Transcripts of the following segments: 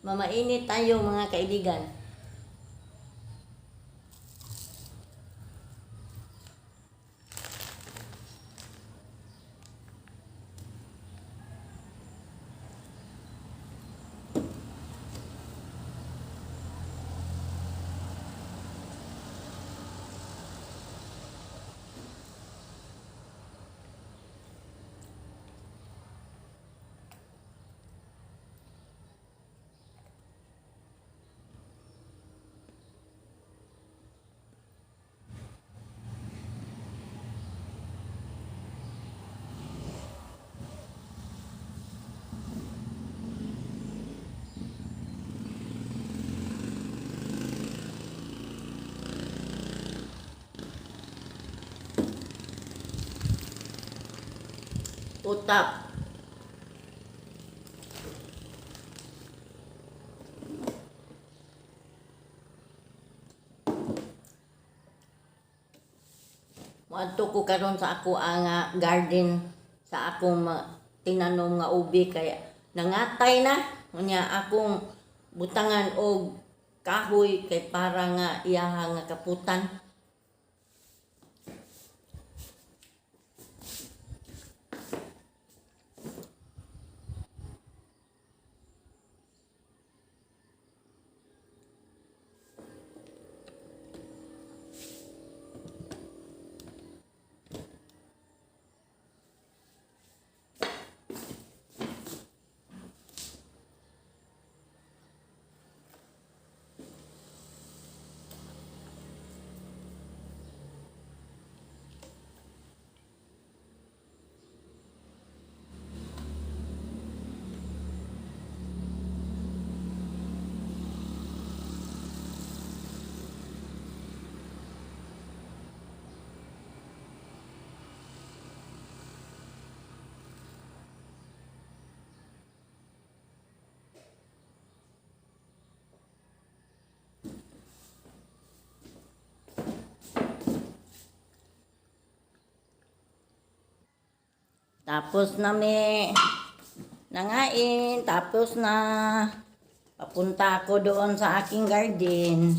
Mamainit tayo, mga kaibigan. Utap. Moadto ko karon sa ako ang garden sa akong tinanom nga ubi kay nangatay na. Unya akong butangan og kahoy kay para nga iyaha nga kaputan. Tapos na mi nangain, tapos na papunta ako doon sa aking garden.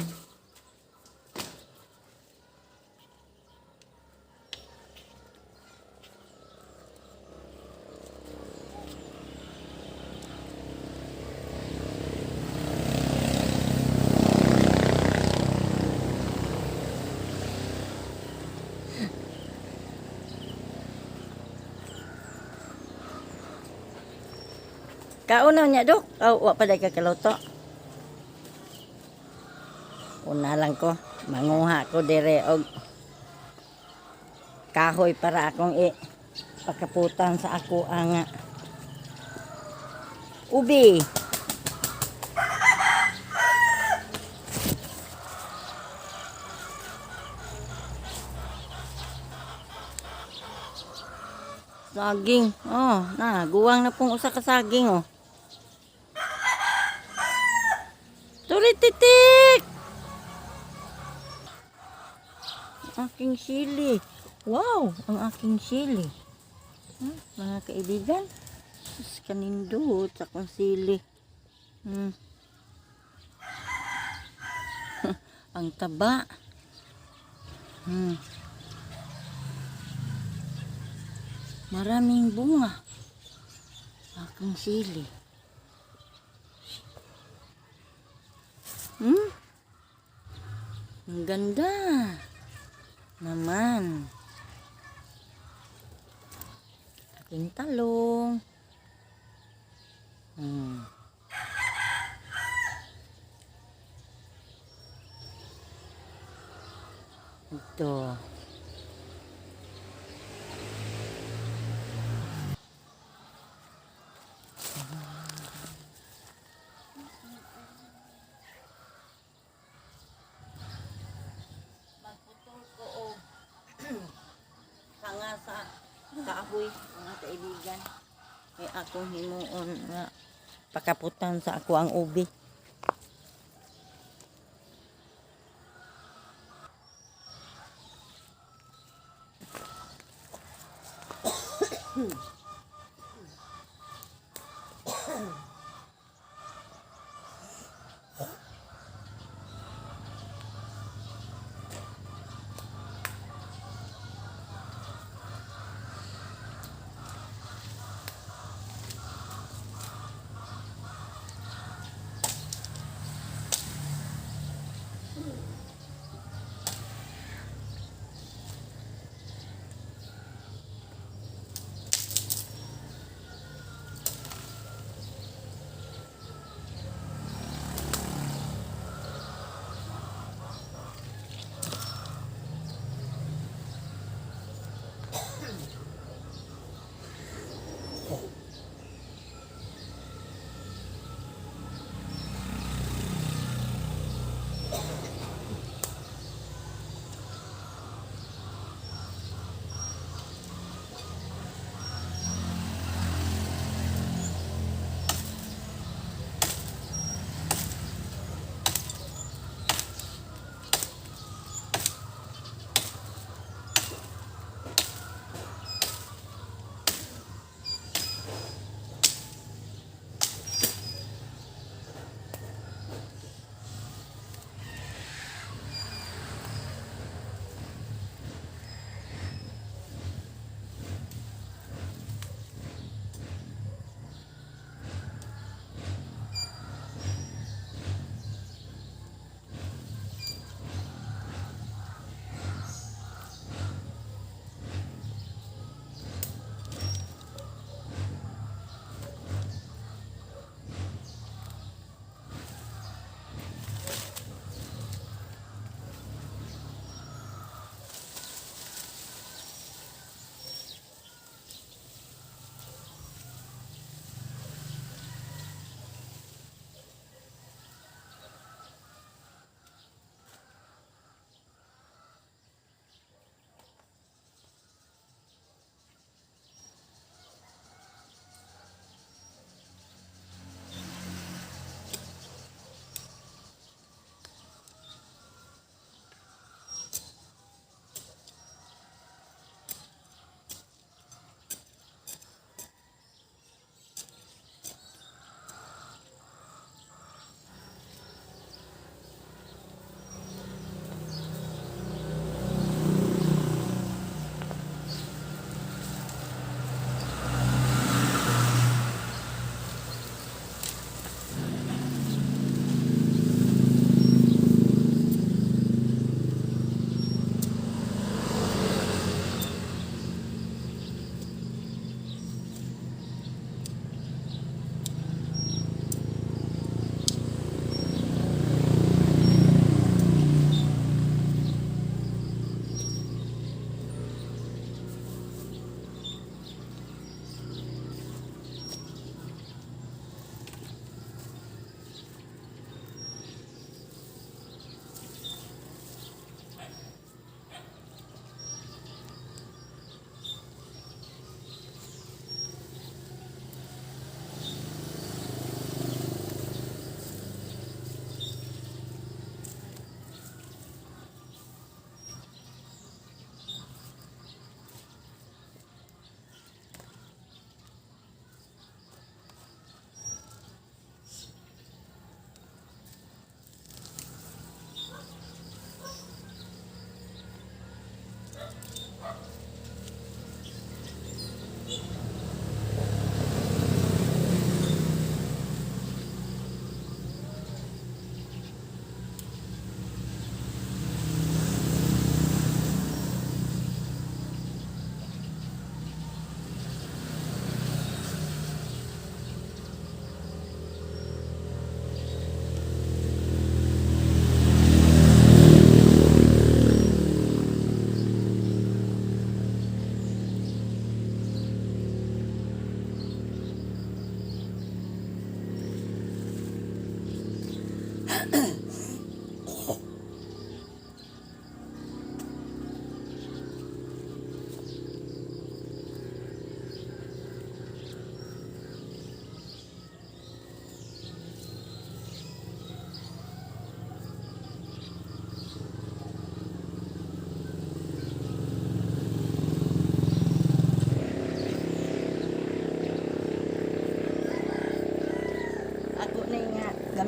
Kauna niya, Dok. Aw, wa pa day ka kaluto. Una lang ko, manguha ko dire og kahoy para akong i pakaputan sa ako ang ubi. Saging. Oh, na, guwang na pong usa ka saging oh. Turi titik. Aking sili. Wow, ang aking sili. Mga kaibigan. Sus, kanindot sa akong sili. Ang taba. Maraming bunga. Akong sili. Ang ganda naman. Aking talong. Ito. Magputol ko og sanga sa kahoy, mga kaibigan. May akong himuon nga pakaputan sa ako ang ubi.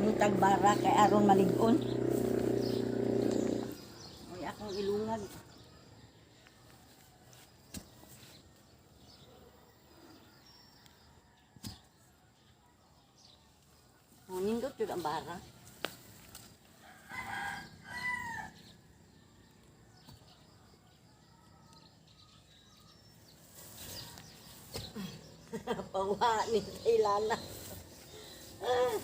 Butag bara kay aron malig-on. Uy, akong ilungag. Oh, nindot jud ang bara. Pawa ni Taylana. Ah.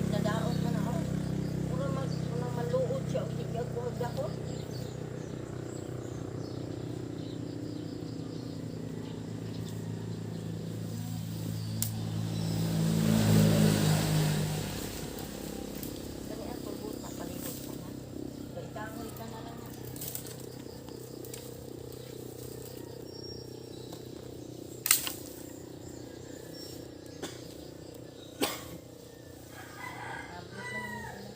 Nadaot man ako. Mura mag mura maluod siya og sige ko magdakot. Kani ang pulbuta palihog pa na. Itangoy ka na lang na. Abot na naman sila.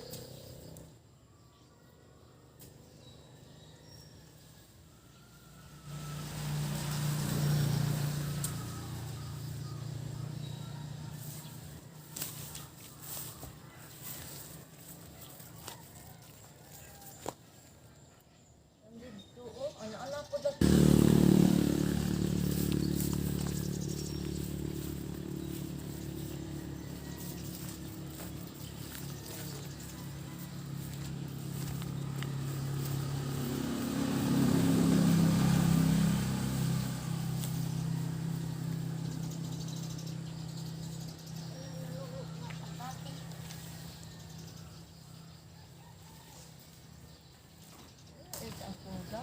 Dito, oh, ano-ano po ang puga.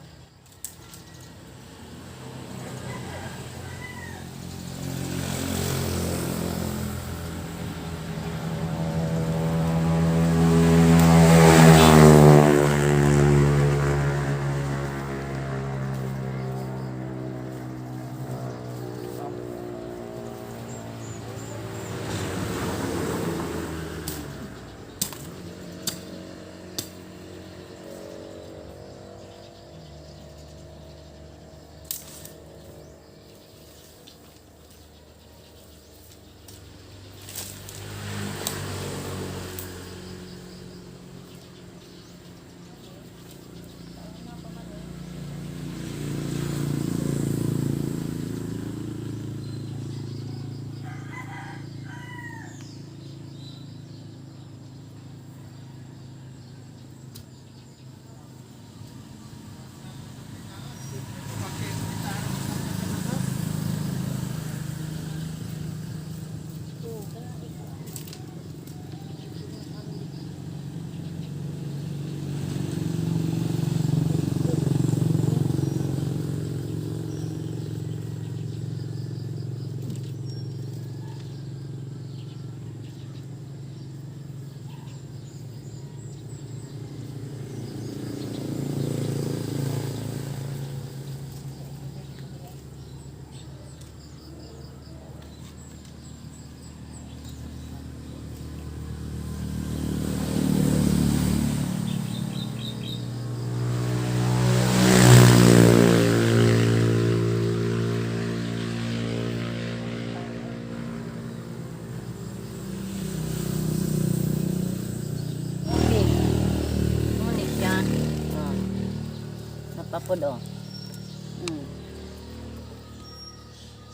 pod oh.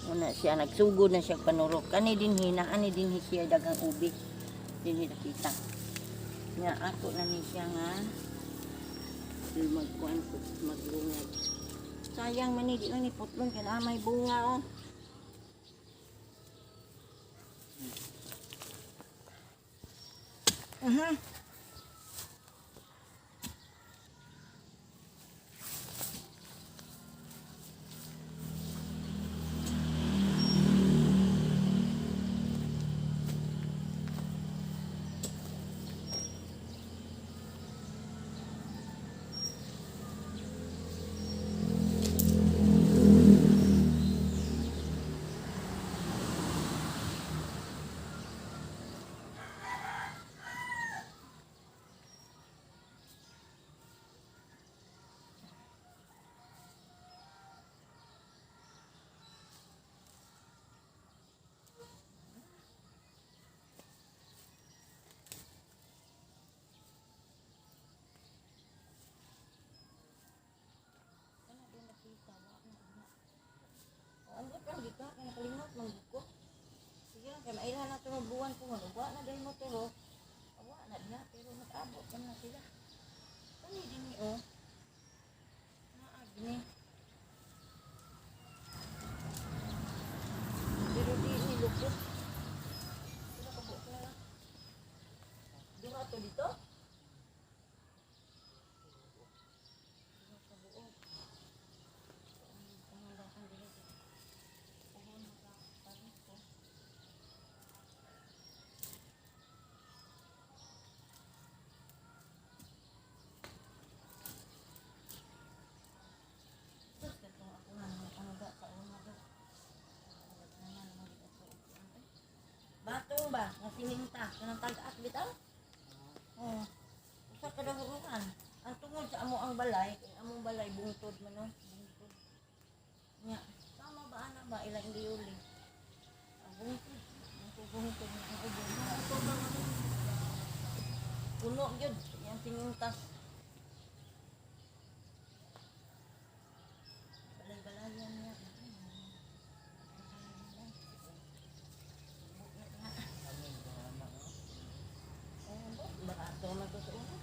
Muna siya nagsugod na siya panurok. Kani dinhi na ani dinhi siya daghang ubi. Dinhi nakita. Nga ako na ni siya nga magkuan ko magbungad. Sayang man ni di lang ni putlon kay naa may bunga oh. Ambot lang dito, kay nakalimot man gud ko. Sige lang, kay mailhan na itong buwan ko, wa na dahil mo turo. Wa na diha, pero nag-abot man na sila. Kani din ni oh. Naa gini. Pero di ni lupot. Sila kabuok na lang. Duha to dito? Duha ka buok. Ang dakan dili. Puhon na sa paris ko. Sus, katong ako nga mga pangga sa una do. Batong ba? Nga siminta. Kanang tag-as bitaw? Oo. Usa ka dahuruan. Ang tungod sa amo ang balay, kay among balay bungtod man no. Bungtod. Nya, tama ba ana ba ilang giuli? Ang bungtod, bungtod bungtod ang ubo. Mga ito ba nga? Puno gyud yang simintas. Balay-balayan niya. Barato man to sa una.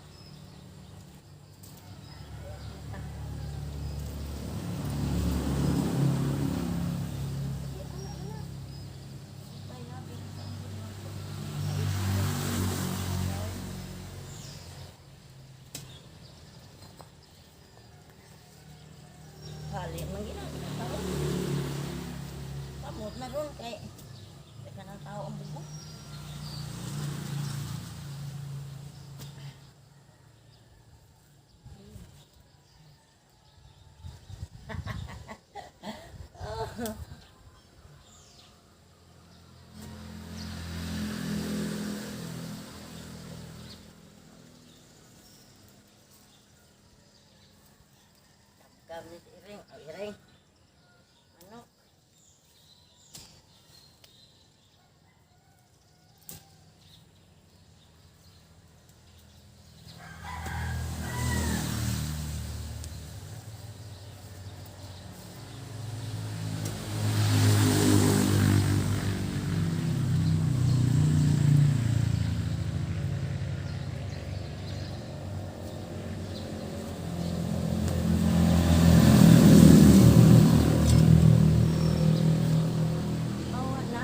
Hali man gina tao. Kamot na ron kay teka ng tao ang buko. Kami si Iring, ay Iring. Manok. Awa na.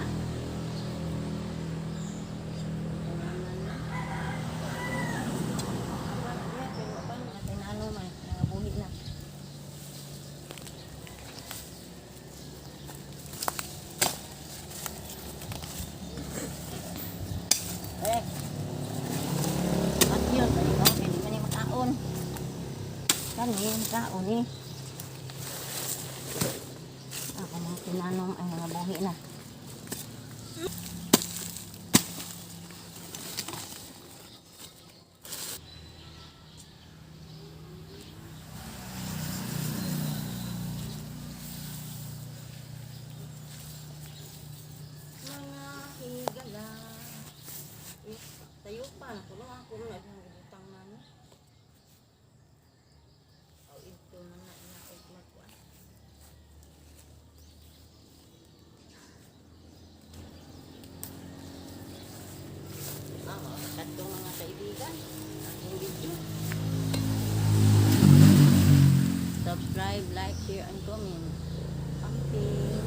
Awa na niya, pero apan natin ano man, nangabuhi na. Eh. At yun, kani ba, pwede man ni makaon. Kani, makaon ni. Ako mga tinanom ay nangabuhi na. Mga higala. Eh, tayo pa, tulong ako na ibang butang na no. O, ito na na na. Kadtong mga kaibigan. Akong video. Subscribe, like, share, and comment. Pumping.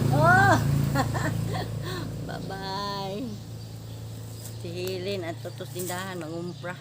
Oh! Bye-bye. Si Helen at tutos tindahan, mangumpra.